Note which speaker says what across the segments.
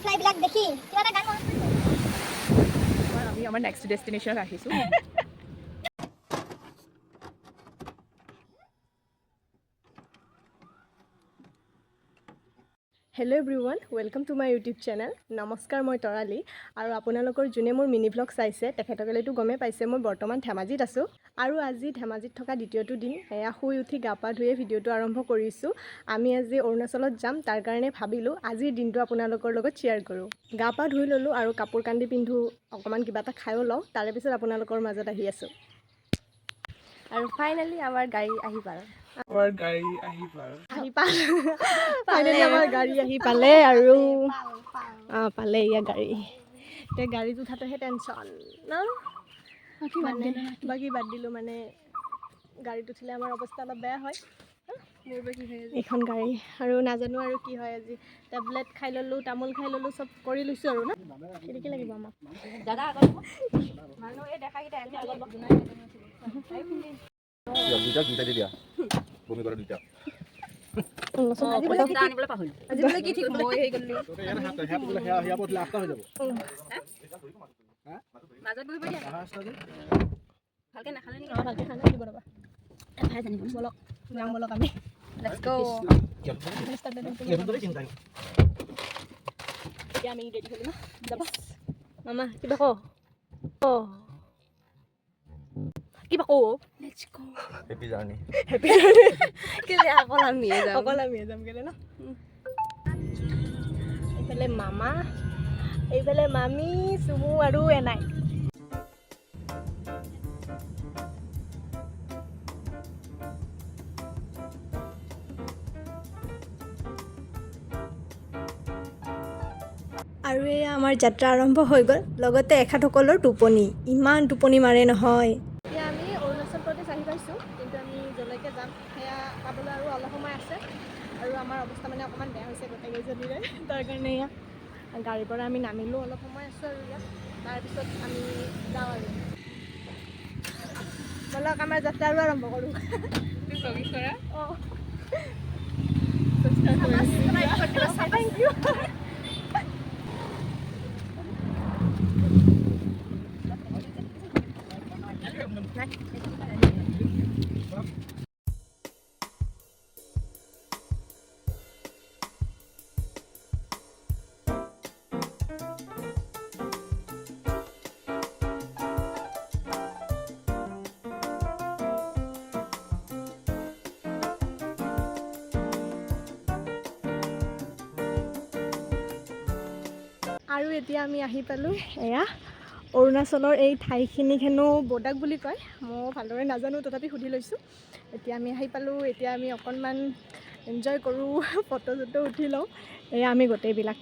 Speaker 1: বাটাৰফ্লাইবিলাক দেখি কিবা এটা গান মনত পৰিছে।
Speaker 2: আমি আমাৰ নেক্সট ডেষ্টিনেশ্যনত আহিছোঁ।
Speaker 3: Hello everyone, welcome to my YouTube channel. নমস্কাৰ, মই তৰালী আৰু আপোনালোকৰ যোনে মোৰ মিনি ভ্লগ চাইছে, তেখেতসকলেতো গমেই পাইছে মই বৰ্তমান ধেমাজিত আছোঁ আৰু আজি ধেমাজিত থকা দ্বিতীয়টো দিন। এয়া শুই উঠি গা পা ধুয়ে ভিডিঅ'টো আৰম্ভ কৰিছোঁ। আমি আজি অৰুণাচলত যাম, তাৰ কাৰণে ভাবিলোঁ আজিৰ দিনটো আপোনালোকৰ লগত শ্বেয়াৰ কৰোঁ। গা পা ধুই ল'লোঁ আৰু কাপোৰ কান্দি পিন্ধোঁ, অকণমান কিবা এটা খায়ো লওঁ, তাৰে পিছত আপোনালোকৰ মাজত আহি আছোঁ।
Speaker 4: আৰু ফাইনেলি আমাৰ গাড়ী আহি পালে।
Speaker 5: আমাৰ গাড়ী আহি পাল।
Speaker 3: আহি পালে, ফাইনেলি আমাৰ গাড়ী আহি পালে আৰু অঁ, পালে। এয়া গাড়ী। এতিয়া গাড়ীত উঠাটোহে টেনশ্যন ন, মানে বাকী বাদ দিলোঁ। মানে গাড়ীত উঠিলে আমাৰ অৱস্থা অলপ বেয়া হয়। এইখন গাড়ী আৰু নাজানো আৰু কি হয় আজি। টেবলেট খাই ল'লোঁ, তামোল খাই ল'লোঁ, চব কৰি লৈছোঁ আৰু ন খিৰিকী লাগিব আমাক।
Speaker 4: দাদা আগত মানুহ এই দেখাকেইটা।
Speaker 6: দুইটা দুইটা দি দিয়া, বমি কৰা দুইটা।
Speaker 4: আজি বোলে কি ঠিক, মই হেৰি কৰিলো।
Speaker 6: হৈ যাব।
Speaker 4: মাজত বহিব দিয়া। ভালকে নাখালে নেকি?
Speaker 3: অঁ, ভালকৈ খানা দিব, ৰ'বা। ব'লক, যাওঁ ব'লক আমি।
Speaker 4: Let's go.
Speaker 3: এতিয়া আমি ৰেডি হ'লো ন, যাব। মামা, কিবা ক। অঁ, কিবা কওঁ।
Speaker 4: Let's go.
Speaker 6: Happy journey.
Speaker 3: Happy.
Speaker 4: কেলে অকল আমিয়ে যাম?
Speaker 3: অকল আমিয়ে যাম কেলে ন। এইফালে মামা, এইফালে মামী, চুমু আৰু এনাই। আৰু এয়া আমাৰ যাত্ৰা আৰম্ভ হৈ গ'ল, লগতে এখেতসকলৰ টোপনি, ইমান টোপনি মাৰে নহয়। এতিয়া আমি অৰুণাচল প্ৰদেশ আহি পাইছোঁ, কিন্তু আমি য'লৈকে যাম সেয়া পাবলৈ আৰু অলপ সময় আছে আৰু আমাৰ অৱস্থা মানে অকণমান বেয়া হৈছে গোটেইকেইজনীৰে। তাৰ কাৰণে এয়া গাড়ীৰ পৰা আমি নামিলোঁ, অলপ সময় আছোঁ আৰু ইয়াত, তাৰপিছত আমি যাওঁ আৰু। ব'লক, আমাৰ যাত্ৰা আৰু আৰম্ভ কৰোঁ। অঁ, thank U. আৰু এতিয়া আমি আহি পালোঁ। এয়া অৰুণাচলৰ এই ঠাইখিনিক হেনো বডাক বুলি কয়। মই ভালদৰে নাজানো, তথাপি সুধি লৈছোঁ। এতিয়া আমি আহি পালোঁ, এতিয়া আমি অকণমান এনজয় কৰোঁ, ফটো চটো উঠি লওঁ। এয়া আমি গোটেইবিলাক।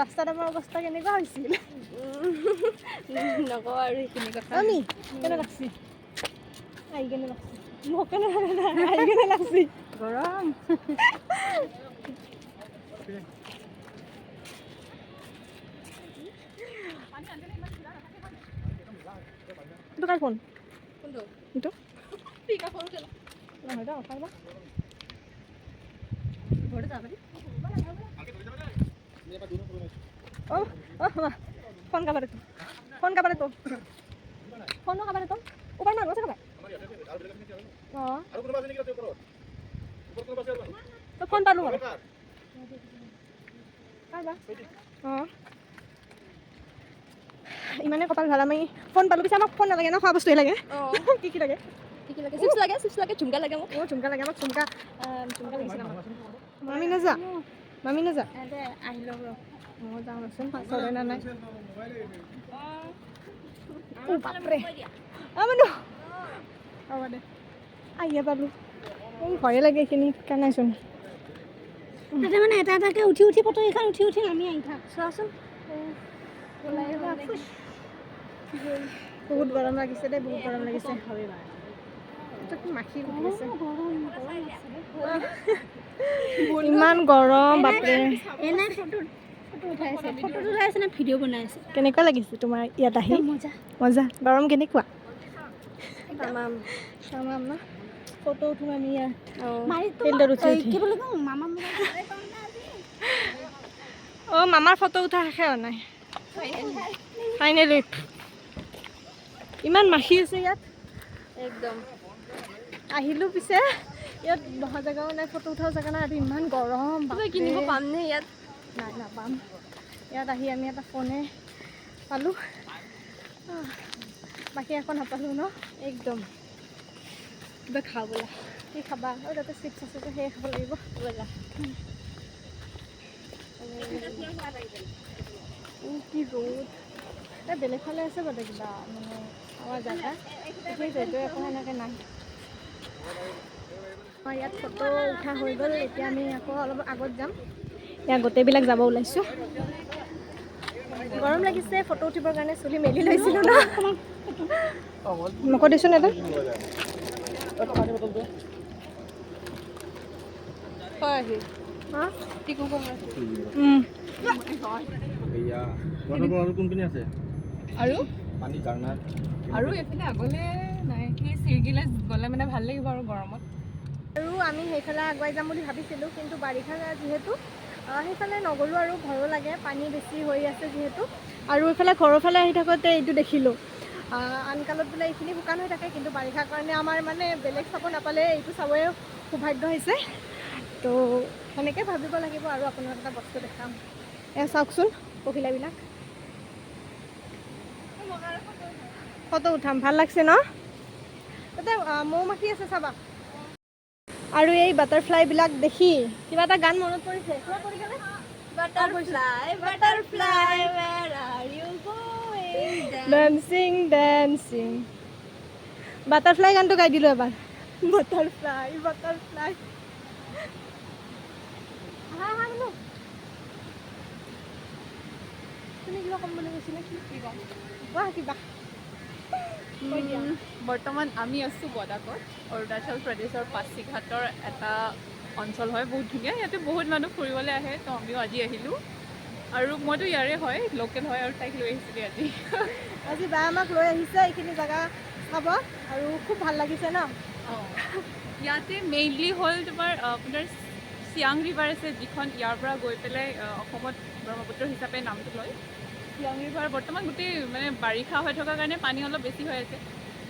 Speaker 3: ৰাস্তাত আমাৰ অৱস্থা কেনেকুৱা হৈছিল?
Speaker 4: নকওঁ আৰু সেইখিনি কথা।
Speaker 3: আমি কেনে লাগছি আহি, কেনে লাগছি মোক, কেনে আহি, কেনে লাগছি?
Speaker 4: গৰম।
Speaker 3: এইটো কাৰ ফোন?
Speaker 4: কোনটো?
Speaker 3: এইটো।
Speaker 4: পিকা সৰু কেলা।
Speaker 3: নহয় দে, পাৰিবা।
Speaker 4: ঘৰতে যাব পাৰি।
Speaker 3: অঁ অঁ, ফোন কাবাৰ তো, ফোন কাবাৰ তো, ফোনো কাবাৰ তো। ওপৰ মানুহ আছে কাবাৰ। অঁ, তো ফোন পালোঁ আৰু কাৰবা। অঁ, ইমানে কপাল ভাল, আমি ফোন পালোঁ। পিছে আমাক ফোন নালাগে ন, খোৱা বস্তুহে লাগে।
Speaker 4: অঁ।
Speaker 3: কি কি লাগে?
Speaker 4: কি কি লাগে? চিপছ লাগে, চিপছ লাগে, ঝুমকা লাগে মোক।
Speaker 3: অঁ, ঝুমকা লাগে আমাক, ঝুমকা, ঝুমকা লাগিছিল আমাক। মামী নাযা, মামী নাযা।
Speaker 4: আহি লওক ৰ।
Speaker 3: ময়ো যাওঁ ৰচোন, চলে না নাই। অ' বাপৰে, অঁ মানুহ, হ'ব দে। আহিয়ে পালোঁ। এই ভয়ে লাগে এইখিনি কাৰণেচোন।
Speaker 1: তাতে মানে এটা এটাকে উঠি উঠি ফটো কেইখন উঠি উঠি নামি আহি থাক, চোৱাচোন।
Speaker 3: ওলাই। বহুত গৰম লাগিছে দেই, বহুত গৰম লাগিছে। মাখি উঠিছে, ইমান গৰম বাপৰে। কেনেকুৱা লাগিছে তোমাৰ ইয়াত আহি? মজা। গৰম কেনেকুৱা?
Speaker 4: তামাম।
Speaker 3: তামাম ন? ফটো উঠোঁ আমি ইয়াত ফিল্ডত উঠি উঠি। অঁ, মামাৰ ফটো উঠা শেষে হোৱা নাই। ফাইনেলি ইমান মাখি আছে ইয়াত।
Speaker 4: একদম।
Speaker 3: আহিলোঁ পিছে ইয়াত বহা জেগাও নাই, ফটো উঠাও জেগা নাই আৰু ইমান গৰম।
Speaker 4: কিবা কিনিব পামনে ইয়াত?
Speaker 3: নাই, নাপাম। ইয়াত আহি আমি এটা ফোনে পালোঁ, বাকী একো নাপালোঁ ন?
Speaker 4: একদম। কিবা খাওঁ ব'লা।
Speaker 3: কি খাবা? আৰু তাতে চিপছ আছে যে, সেয়ে খাব লাগিব।
Speaker 4: ব'লা।
Speaker 3: কি ৰ'দ! এই বেলেগ ফালে আছে বাৰু কিবা মানে খোৱা জেগা, সেইটো একো সেনেকৈ নাই। ইয়াত ফটো উঠা হৈ গ'ল। এতিয়া আমি আকৌ অলপ আগত যাম। ইয়াত গোটেইবিলাক যাব ওলাইছোঁ। গৰম লাগিছে, ফটো উঠিবৰ কাৰণে চুলি মেলি লৈছিলোঁ ন? মোকো দিছোন এটা।
Speaker 4: হয়।
Speaker 6: কোনপিনে আছে?
Speaker 2: আৰু
Speaker 6: পানী ঝাৰণা।
Speaker 2: আৰু এইফালে আগলে নাই। সেই চিৰিকিলে গ'লে মানে ভাল লাগিব আৰু গৰমত।
Speaker 3: আৰু আমি সেইফালে আগুৱাই যাম বুলি ভাবিছিলোঁ, কিন্তু বাৰিষা যিহেতু সেইফালে নগ'লোঁ আৰু ভয়ো লাগে, পানী বেছি হৈ আছে যিহেতু। আৰু এইফালে ঘৰৰ ফালে আহি থাকোঁতে এইটো দেখিলোঁ। আনকালত বোলে এইখিনি শুকান হৈ থাকে, কিন্তু বাৰিষাৰ কাৰণে আমাৰ মানে বেলেগ চাব নাপালে এইটো চাবই সৌভাগ্য হৈছে। তো সেনেকৈ ভাবিব লাগিব। আৰু আপোনালোক এটা বস্তু দেখাম, এয়া চাওকচোন পখিলাবিলাক। ফটো উঠাম, ভাল লাগছে ন? তাতে মৌ মাখি আছে চাবা। আৰু এই বাটাৰফ্লাইবিলাক দেখি কিবা এটা গান মনত পৰিছে। কিবা পৰি গ'লে?
Speaker 4: Butterfly, butterfly, where are you going?
Speaker 3: Dancing, dancing. Butterfly গানটো গাই দিলোঁ এবাৰ। Butterfly, butterfly. আহা আহা বোলো। তুমি কিবা ক'ম বুলি কৈছিলা, কি
Speaker 2: কি ক'ম?
Speaker 3: কোৱা কিবা, কৈ দিয়া।
Speaker 2: বৰ্তমান আমি আছোঁ বদাকত, অৰুণাচল প্ৰদেশৰ পাছিঘাটৰ এটা অঞ্চল হয়, বহুত ধুনীয়া। ইয়াতে বহুত মানুহ ফুৰিবলৈ আহে, তো আমিও আজি আহিলোঁ। আৰু মইতো ইয়াৰে হয়, লোকেল হয়, আৰু তাইক লৈ আহিছিলোঁ আজি।
Speaker 3: আজি বা আমাক লৈ আহিছে এইখিনি জেগা চাব আৰু খুব ভাল লাগিছে ন?
Speaker 2: অঁ, ইয়াতে মেইনলি হ'ল তোমাৰ আপোনাৰ চিয়াং ৰিভাৰ আছে, যিখন ইয়াৰ পৰা গৈ পেলাই অসমত ব্ৰহ্মপুত্ৰ হিচাপে নামটো লয়। চিয়াং ৰিভাৰ বৰ্তমান গোটেই মানে বাৰিষা হৈ থকাৰ কাৰণে পানী অলপ বেছি হৈ আছে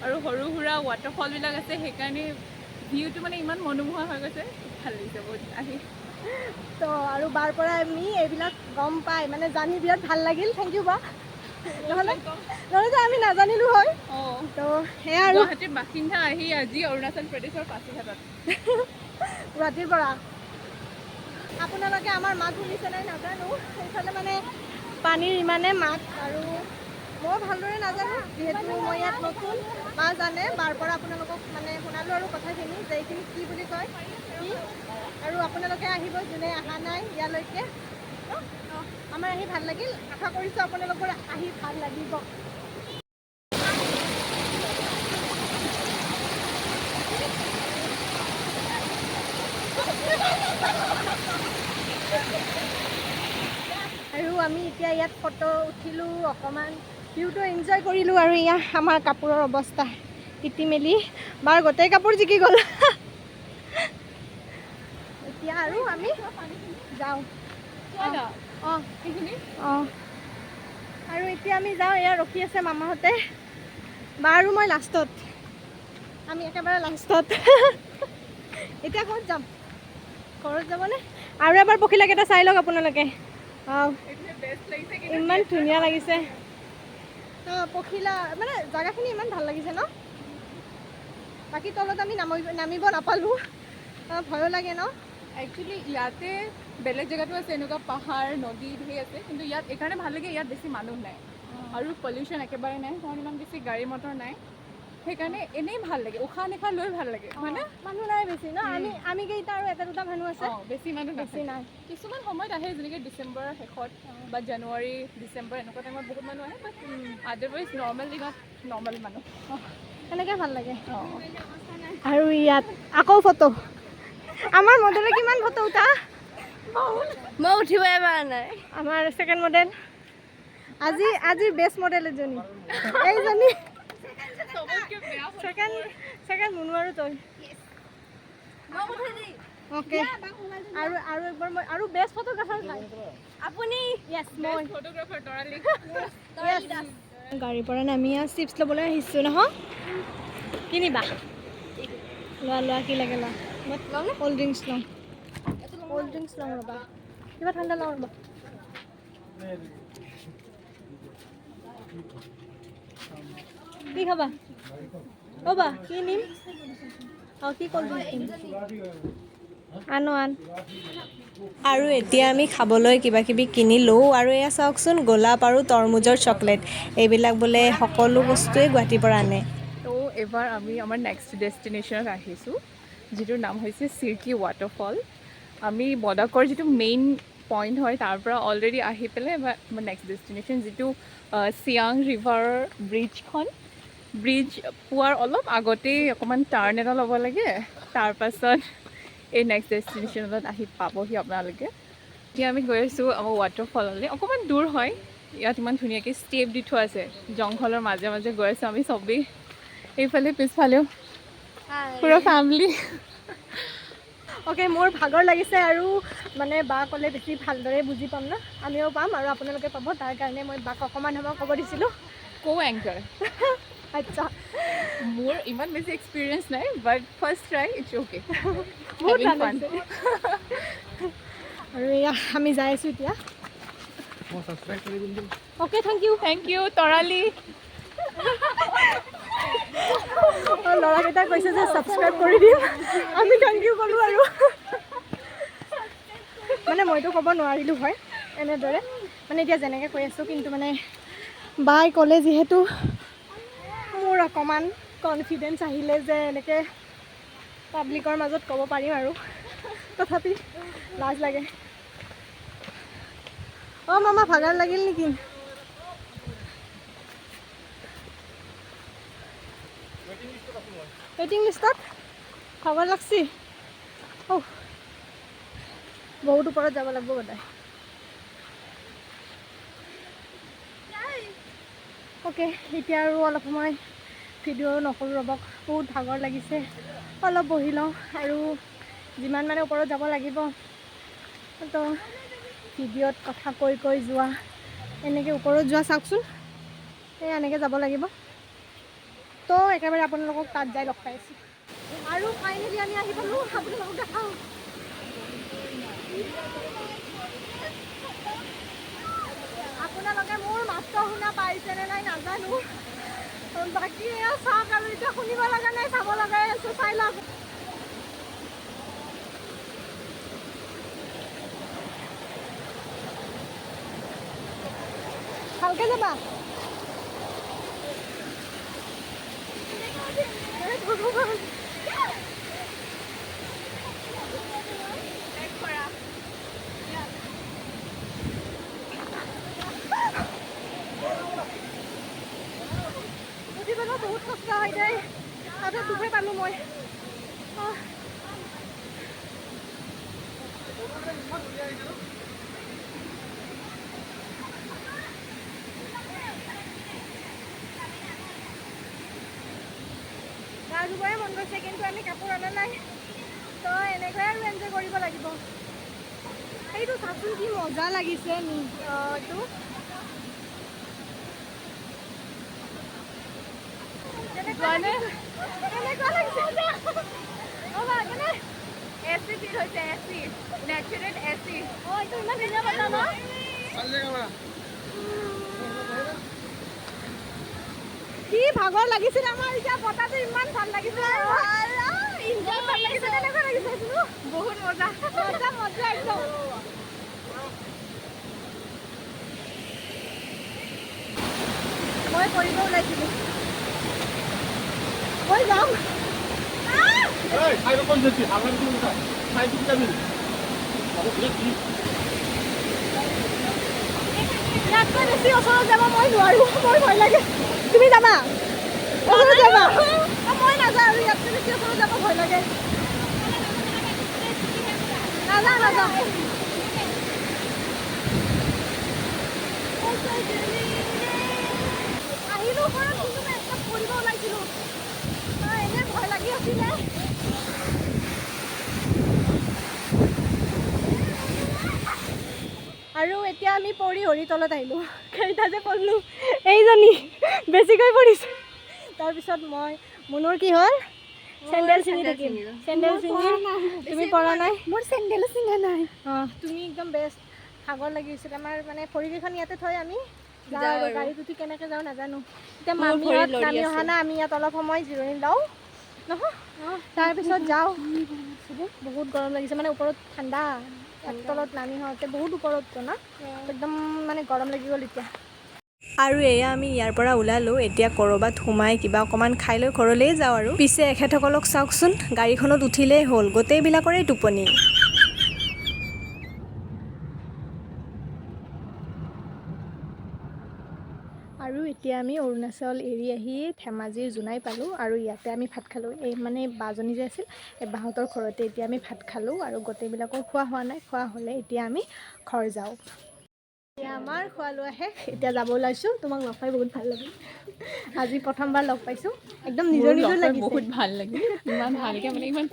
Speaker 2: আৰু সৰু সুৰা ৱাটাৰফলবিলাক আছে, সেইকাৰণে ভিউটো মানে ইমান মনোমোহা হৈ গৈছে। ভাল লাগিছে বহুত আহি।
Speaker 3: তো আৰু বাৰ পৰা আমি এইবিলাক গম পাই মানে জানি বিৰাট ভাল লাগিল। Thank U বা, নহ'লে নহ'লে আমি নাজানিলোঁ হয়।
Speaker 2: অঁ।
Speaker 3: তো সেয়া আৰু
Speaker 2: গুৱাহাটীৰ বাসিন্দা আহি আজি অৰুণাচল প্ৰদেশৰ পাছিঘাটত।
Speaker 3: গুৱাহাটীৰ পৰা। আপোনালোকে আমাৰ মাত শুনিছে নাই নাজানো, সেইফালে মানে পানীৰ ইমানে মাত আৰু মই ভালদৰে নাজানো যিহেতু মই ইয়াত নতুন। বা জানে, বাৰ পৰা আপোনালোকক মানে শুনালোঁ আৰু কথাখিনি যে এইখিনি কি বুলি কয় কি। আৰু আপোনালোকে আহিব যোনে অহা নাই ইয়ালৈকে। আমাৰ আহি ভাল লাগিল, আশা কৰিছোঁ আপোনালোকৰ আহি ভাল লাগিব। আৰু আমি এতিয়া ইয়াত ফটো উঠিলোঁ, অকণমান ভিউটো এনজয় কৰিলোঁ। আৰু এয়া আমাৰ কাপোৰৰ অৱস্থা, তিতি মেলি বাৰ গোটেই কাপোৰ জিকি গ'ল। এতিয়া আৰু আমি যাওঁ। অঁ অঁ, আৰু এতিয়া আমি যাওঁ। এয়া ৰখি আছে মামাহঁতে, বা আৰু মই লাষ্টত, আমি একেবাৰে লাষ্টত। এতিয়া ক'ত যাম? ঘৰত যাবনে? আৰু এবাৰ পখিলাকেইটা চাই লওক আপোনালোকে। অঁ, ইমান ধুনীয়া লাগিছে। অঁ, পখিলা মানে জেগাখিনি ইমান ভাল লাগিছে ন? বাকী তলত আমি নামিব নাপালোঁ, ভয়ো লাগে ন?
Speaker 2: একচুৱেলি ইয়াতে বেলেগ জেগাতো আছে এনেকুৱা পাহাৰ নদী ঢেৰ আছে, কিন্তু ইয়াত এইকাৰণে ভাল লাগে, ইয়াত বেছি মানুহ নাই আৰু পলিউশ্যন একেবাৰে নাই, কাৰণ ইমান বেছি গাড়ী মটৰ নাই। সেইকাৰণে এনেই ভাল লাগে, উশাহ নিশাহ লৈ ভাল লাগে, হয়নে?
Speaker 3: মানুহ নাই বেছি ন, আমি আমি কেইটা আৰু এটা দুটা মানুহ আছে।
Speaker 2: অঁ, বেছি মানুহ
Speaker 3: বেছি
Speaker 2: নাথাকে।
Speaker 3: নাই।
Speaker 2: কিছুমান সময়ত আহে, যেনেকৈ ডিচেম্বৰৰ শেষত বা জানুৱাৰী ডিচেম্বৰ এনেকুৱা টাইমত বহুত মানুহ আহে, বাট আদাৰৱাইজ নৰ্মেল দিনত নৰ্মেল মানুহ।
Speaker 3: সেনেকৈ ভাল লাগে।
Speaker 2: অঁ।
Speaker 3: আৰু ইয়াত আকৌ ফটো, আমাৰ মডেলে কিমান ফটো উঠা।
Speaker 4: মই উঠিবই পৰা নাই।
Speaker 3: আমাৰ ছেকেণ্ড মডেল, আজি আজিৰ বেষ্ট মডেল এজনী, এইজনী।
Speaker 2: চবতকৈ বেয়া।
Speaker 3: ছেকেণ্ড ছেকেণ্ড মুনু আৰু তই। অ'কে, আৰু আৰু একবাৰ মই আৰু বেষ্ট ফটোগ্ৰাফাৰ।
Speaker 4: আপুনি?
Speaker 3: য়েছ, মই।
Speaker 2: ফটোগ্ৰাফাৰ তৰালি।
Speaker 3: গাড়ীৰ পৰা নামি আৰু চিপছ ল'বলৈ আহিছোঁ নহয়। কিনিবা? লোৱা লোৱা, কি লাগে লোৱা। মই ক'ল্ড ড্ৰিংকছ ল'ম, ক'ল্ড ড্ৰিংকছ ল'ম। ৰ'বা, কিবা ঠাণ্ডা লওঁ ৰ'বা। কি খাবা? অ' বা, কি নিম? অঁ, কি ক'ল্ড ড্ৰিংকছ নিম? আনো আন।
Speaker 7: আৰু এতিয়া আমি খাবলৈ কিবা কিবি কিনিলোঁ। আৰু এয়া চাওকচোন, গোলাপ আৰু তৰমুজৰ চকলেট। এইবিলাক বোলে সকলো বস্তুৱেই গুৱাহাটীৰ পৰা আনে।
Speaker 2: তো এইবাৰ আমি আমাৰ নেক্সট ডেষ্টিনেশ্যনত আহিছোঁ, যিটোৰ নাম হৈছে চিৰকি ৱাটাৰফল। আমি বডাকৰ যিটো মেইন পইণ্ট হয়, তাৰ পৰা অলৰেডি আহি পেলাই এবাৰ আমাৰ নেক্সট ডেষ্টিনেশ্যন, যিটো চিয়াং ৰিভাৰৰ ব্ৰিজখন, ব্ৰিজ পোৱাৰ অলপ আগতেই অকণমান টাৰ্ণ এটা ল'ব লাগে, তাৰপাছত এই নেক্সট ডেষ্টিনেশ্যনত আহি পাবহি আপোনালোকে। এতিয়া আমি গৈ আছোঁ আমাৰ ৱাটাৰফললৈ। অকণমান দূৰ হয়। ইয়াত ইমান ধুনীয়াকৈ ষ্টেপ দি থোৱা আছে। জংঘলৰ মাজে মাজে গৈ আছোঁ আমি চবেই। এইফালে পিছফালেও পুৰা ফেমিলি।
Speaker 3: অ'কে, মোৰ ভাগৰ লাগিছে আৰু মানে বা ক'লে বেছি ভালদৰে বুজি পাম ন, আমিও পাম আৰু আপোনালোকে পাব, তাৰ কাৰণে মই বাক অকণমান সময় ক'ব দিছিলোঁ।
Speaker 2: কো এংকাৰ।
Speaker 3: আচ্ছা।
Speaker 2: মোৰ ইমান বেছি এক্সপিৰিয়েঞ্চ নাই, but first try, it's okay.
Speaker 3: বহুত ভাল লাগিছে। আৰু এয়া আমি যাই আছোঁ এতিয়া।
Speaker 5: মই ছাবস্ক্ৰাইব কৰি দিম দেই।
Speaker 3: Okay, thank you.
Speaker 2: Thank you Tarali.
Speaker 3: ল'ৰাকেইটাই কৈছে যে ছাবস্ক্ৰাইব কৰি দিম, আমি thank U ক'লোঁ। আৰু মানে মইতো ক'ব নোৱাৰিলোঁ হয় এনেদৰে, মানে এতিয়া যেনেকৈ কৈ আছোঁ, কিন্তু মানে বাই ক'লে যিহেতু মোৰ অকণমান কনফিডেঞ্চ আহিলে যে এনেকৈ পাব্লিকৰ মাজত ক'ব পাৰিম। আৰু তথাপি লাজ লাগে। অঁ মামা, ভাগৰ লাগিল নেকি? ৱেইটিং লিষ্টত ভাগৰ লাগছি। অ' বহুত ওপৰত যাব লাগিব বোধহয়। অ'কে, এতিয়া আৰু অলপ সময় ভিডিঅ' নকৰোঁ, ৰ'বক, বহুত ভাগৰ লাগিছে, অলপ বহি লওঁ। আৰু যিমান মানে ওপৰত যাব লাগিব, তো ভিডিঅ'ত কথা কৈ কৈ যোৱা, এনেকৈ ওপৰত যোৱা, চাওকচোন, এই এনেকৈ যাব লাগিব। তো একেবাৰে আপোনালোকক তাত যাই লগ পাই আছোঁ। আৰু ফাইনেলি আমি আহি পালোঁ, আপোনালোকক দেখাওঁ। আপোনালোকে মোৰ মাতটো শুনা পাইছেনে নাই নাজানো, বাকী এয়া চাওক। আৰু এতিয়া শুনিব লগা নাই, চাব লগাই আছোঁ, চাই লওক। ভালকে যাবা। হে ভগৱান। উঠিবলৈ বহুত কষ্ট হয় দেই, তাতে দুখে পালোঁ মই। আহ। গা ধুবই মন গৈছে, কিন্তু আমি কাপোৰ অনা নাই, তো এনেকৈ আৰু এনজয় কৰিব লাগিব। এইটো চাচোন, কি মজা লাগিছে এইটো। কেনেকুৱা লাগিছে? কেনেকুৱা লাগিছে? অ' বা, কেনে?
Speaker 2: এচি ফিল হৈছে, এচি, নেচাৰেল এচি।
Speaker 3: অ' এইটো ইমান ধুনীয়া বতাহ ন? কি ভাগৰ লাগিছিল আমাৰ, এতিয়া বতাহটো ইমান ভাল লাগিছে, ইনজয় ভাল লাগিছে। কেনেকুৱা লাগিছে?
Speaker 2: বহুত মজা।
Speaker 3: মজা মজা একদম। মই কৰিব ওলাইছিলোঁ। মই যাম।
Speaker 6: এই খাই কোন যদি হালান কি খাই কি যাবি?
Speaker 3: ইয়াতকৈ বেছি ওচৰত যাব মই নোৱাৰোঁ, মোৰ ভয় লাগে। তুমি যাবা? ওচৰত যাবা? মই নাযাওঁ আৰু, ইয়াতকৈ বেছি ওচৰত যাব ভয় লাগে। নাযাওঁ নাযাওঁ। আহিলোঁ ওপৰত, কিন্তু মই একদম পৰিব ওলাইছিলোঁ। এনে ভয় লাগি আছিলে। আৰু এতিয়া আমি পৰি হৰি তলত আহিলোঁ। কেইটা যে পৰিলোঁ, এইজনী বেছিকৈ পৰিছে। তাৰপিছত মই মুনুৰ কি হ'ল? চেণ্ডেল ছিঙি থাকিল। চেণ্ডেল ছিঙি, তুমি পৰা নাই?
Speaker 1: মোৰ চেণ্ডেলো ছিঙা নাই।
Speaker 3: অঁ, তুমি একদম বেষ্ট। ভাগৰ লাগি গৈছিল আমাৰ, মানে ভৰিকেইখন ইয়াতে থৈ আমি যাওঁ আৰু গাড়ীত উঠি কেনেকৈ যাওঁ নাজানো। এতিয়া মামীহঁত নামি অহা নাই, আমি ইয়াত অলপ সময় জিৰণি লওঁ নহয়, তাৰপিছত যাওঁ। বহুত গৰম লাগিছে, মানে ওপৰত ঠাণ্ডা, তলত নামি হওঁতে বহুত ওপৰত ন, একদম মানে গৰম লাগি গ'ল এতিয়া।
Speaker 7: আৰু এয়া আমি ইয়াৰ পৰা ওলালোঁ। এতিয়া ক'ৰবাত সোমাই কিবা অকণমান খাই লৈ ঘৰলৈয়ে যাওঁ আৰু। পিছে এখেতসকলক চাওকচোন, গাড়ীখনত উঠিলেই হ'ল, গোটেইবিলাকৰে টোপনি।
Speaker 3: আৰু এতিয়া আমি অৰুণাচল এৰি আহি ধেমাজিৰ জোনাই পালোঁ আৰু ইয়াতে আমি ভাত খালোঁ। এই মানে বাজনী যে আছিল, এই বাহঁতৰ ঘৰতে এতিয়া আমি ভাত খালোঁ আৰু গোটেইবিলাকৰ খোৱা হোৱা নাই, খোৱা হ'লে এতিয়া আমি ঘৰ যাওঁ। এতিয়া আমাৰ খোৱা লোৱা শেষ, এতিয়া যাব ওলাইছোঁ। তোমাক লগ পাই বহুত ভাল লাগিল, আজি প্ৰথমবাৰ লগ পাইছোঁ, একদম নিজৰ নিজৰ লাগিছে।
Speaker 2: বহুত ভাল লাগিল, ইমান ভালকৈ মানে ইমান।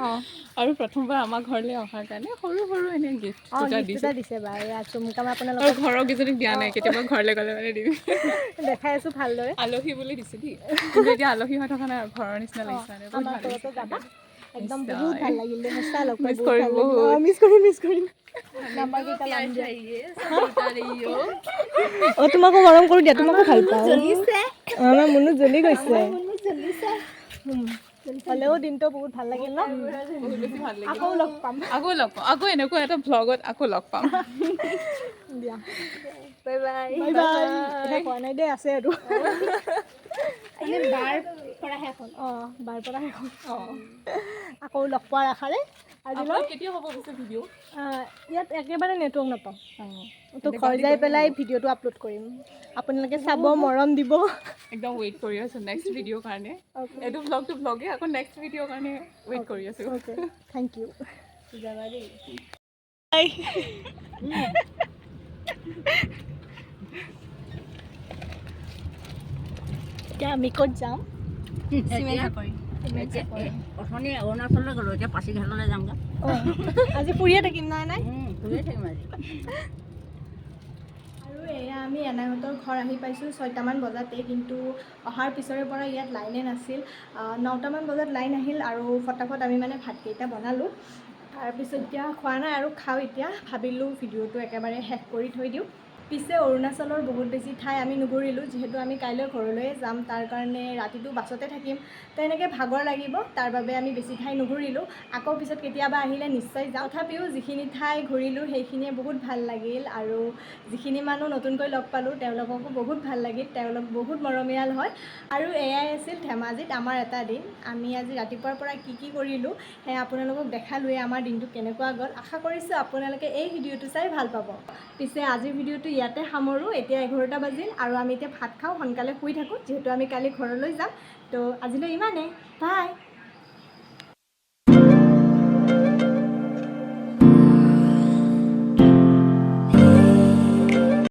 Speaker 3: অঁ,
Speaker 2: আৰু প্ৰথমবাৰ আমাৰ ঘৰলৈ অহাৰ কাৰণে সৰু সৰু এনে গিফ্ট
Speaker 3: অঁ,
Speaker 2: দুটা
Speaker 3: গিফ্ট
Speaker 2: দিছোঁ
Speaker 3: এটা দিছে বা, এয়া চুমকা মই
Speaker 2: আৰু
Speaker 3: আপোনালোকক
Speaker 2: ঘৰৰ কেইজনীক দিয়া নাই, কেতিয়াবা ঘৰলৈ গ'লে মানে দিম।
Speaker 3: দেখাই আছোঁ ভালদৰে।
Speaker 2: আলহী বুলি দিছোঁ দেই, কিন্তু এতিয়া আলহী হৈ থকা নাই আৰু, ঘৰৰ নিচিনা লাগিছে মানে, বহুত
Speaker 3: আমাৰ
Speaker 2: ভাল
Speaker 3: ঘৰতো
Speaker 2: লাগিছে।
Speaker 3: যাবা। একদম
Speaker 2: নিশ্চয়।
Speaker 3: বহুত ভাল লাগিল দেই, সঁচা লগ পাই
Speaker 2: মিছ
Speaker 3: বহুত
Speaker 2: কৰিম
Speaker 3: ভাল লাগিল।
Speaker 2: বহুত।
Speaker 3: অঁ, মিছ কৰিম, মিছ কৰিম। নাম্বাৰকেইটা ল'ম দিয়া। অঁ, তোমাকো মৰম কৰোঁ দিয়া, তোমাকো ভাল পাওঁ। আমাৰ মুনু জ্বলি গৈছে। হ'লেও দিনটো বহুত ভাল লাগিল ন?
Speaker 2: বহুত বেছি ভাল লাগিল।
Speaker 3: আকৌ লগ পাম।
Speaker 2: আকৌ লগ পাম, আকৌ এনেকুৱা এটা ভ্লগত আকৌ লগ পাম।
Speaker 3: দিয়া,
Speaker 4: বাই বাই।
Speaker 3: Bye bye. এতিয়া কোৱা নাই দেই, আছে আৰু।
Speaker 1: বাৰ পৰা শেষ হ'ল।
Speaker 3: অঁ, বাৰ পৰা শেষ হ'ল। অঁ, আকৌ লগ পোৱাৰ আশাৰে আজিলৈ।
Speaker 2: আপোনাৰ কেতিয়া হ'ব পিছে ভিডিঅ'?
Speaker 3: ইয়াত একেবাৰে নেটৱৰ্ক নাপাওঁ, তো ঘৰ যাই পেলাই ভিডিঅ'টো আপলোড কৰিম। আপোনালোকে চাব, মৰম দিব।
Speaker 2: একদম ৱেইট কৰি আছোঁ নেক্সট ভিডিঅ'ৰ কাৰণে। এইটো ভ্লগটো ভ্লগে, আকৌ নেক্সট ভিডিঅ'ৰ কাৰণে ৱেইট কৰি আছোঁ।
Speaker 3: Okay, thank U.
Speaker 4: যাবা দেই।
Speaker 3: এতিয়া আমি ক'ত যাম?
Speaker 8: অথনি অৰুণাচললৈ গ'লোঁ, এতিয়া পাছিঘাটলৈ যামগৈ।
Speaker 3: অঁ, আজি ফুৰিয়ে থাকিম। নাই নাই,
Speaker 8: ফুৰিয়ে থাকিম আজি।
Speaker 3: আৰু এয়া আমি এনাইহঁতৰ ঘৰ আহি পাইছোঁ 6টামান বজাতে, কিন্তু অহাৰ পিছৰে পৰা ইয়াত লাইনে নাছিল। 9টামান বজাত লাইন আহিল আৰু ফটাফট আমি মানে ভাতকেইটা বনালোঁ। তাৰপিছত এতিয়া খোৱা নাই আৰু, খাওঁ এতিয়া। ভাবিলোঁ ভিডিঅ'টো একেবাৰে শেষ কৰি থৈ দিওঁ। পিছে অৰুণাচলৰ বহুত বেছি ঠাই আমি নুঘূৰিলোঁ, যিহেতু আমি কাইলৈ ঘৰলৈয়ে যাম, তাৰ কাৰণে ৰাতিটো বাছতে থাকিম, তো এনেকৈ ভাগৰ লাগিব, তাৰ বাবে আমি বেছি ঠাই নুঘূৰিলোঁ। আকৌ পিছত কেতিয়াবা আহিলে নিশ্চয় যাম। তথাপিও যিখিনি ঠাই ঘূৰিলোঁ সেইখিনিয়ে বহুত ভাল লাগিল আৰু যিখিনি মানুহ নতুনকৈ লগ পালোঁ তেওঁলোককো বহুত ভাল লাগিল, তেওঁলোক বহুত মৰমীয়াল হয়। আৰু এয়াই আছিল ধেমাজিত আমাৰ এটা দিন। আমি আজি ৰাতিপুৱাৰ পৰা কি কি কৰিলোঁ সেয়া আপোনালোকক দেখালোৱেই, আমাৰ দিনটো কেনেকুৱা গ'ল। আশা কৰিছোঁ আপোনালোকে এই ভিডিঅ'টো চাই ভাল পাব। পিছে আজিৰ ভিডিঅ'টো ইয়াতে সামৰোঁ। এতিয়া 11টা বাজিল আৰু আমি এতিয়া ভাত খাওঁ, সোনকালে শুই থাকোঁ, যিহেতু আমি কালি ঘৰলৈ যাম। তো আজিলৈ ইমানেই, বাই।